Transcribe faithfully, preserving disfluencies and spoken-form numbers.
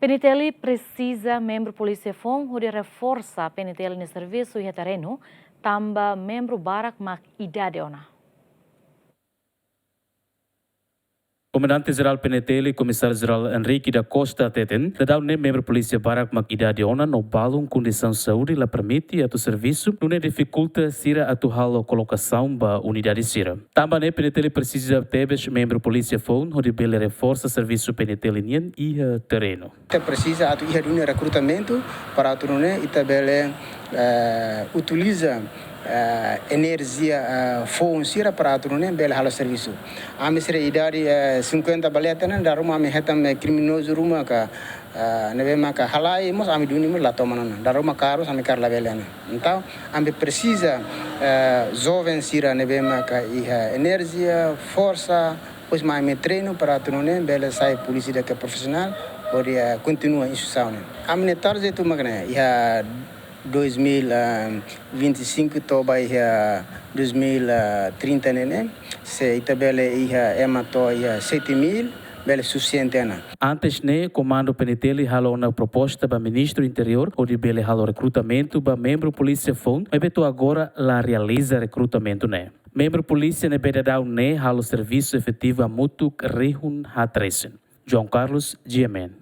PNTL presiza membru polísia foun hodi reforsa PNTL nia servisu iha terrenu, tanba membru barak mak idade ona. Komandante Jerál PNTL, Komisáriu Jerál Henrique da Costa hateten, daudaun ne'e membru polísia barak mak idade ona no balun kondisaun saúde la permite atu servisu, nune'e difikulta sira atu halo kolokasaun ba unidade sira. Tanba ne'e PNTL presiza tebes membru polísia foun hodi bele reforsa servisu PNTL nian iha terrenu. Ita presiza atu iha duni rekrutamentu para atu nune'e ita bele, eh, utiliza, eh, enerjia, eh, foun sira para atu nune'e bele halo servisu. Ami sira idade, eh, cinquenta ba leten ona, dala ruma ami hetan, eh, kriminozu ruma ka, eh, ne'ebé maka halai mós ami duni mós la toman ona. Dala ruma kaer mós ami kaer labele ona. Entaun, ami presiza, eh, joven sira ne'ebé maka iha enerjia, forsa, depois mai ami treinu para atu nune'e bele sai polísia ida ke profisionál, hodi, eh, kontinua instituisaun ne'e. Ami-nia target mak ne'e, iha dois mil e vinte e cinco to'o ba iha dois mil e trinta ne'e, se ita bele iha ema to'o iha sete mil, bele sufisiente ona. Antes ne'e, Komandu PNTL halo ona proposta ba Ministru Interiór hodi bele halo rekrutamentu ba membru polísia foun, maibé to'o agora la realiza rekrutamentu ne'e. Membru polísia ne'ebé daudaun ne'e halo servisu efetivu hamutuk rihun haat resin. João Carlos, GMN.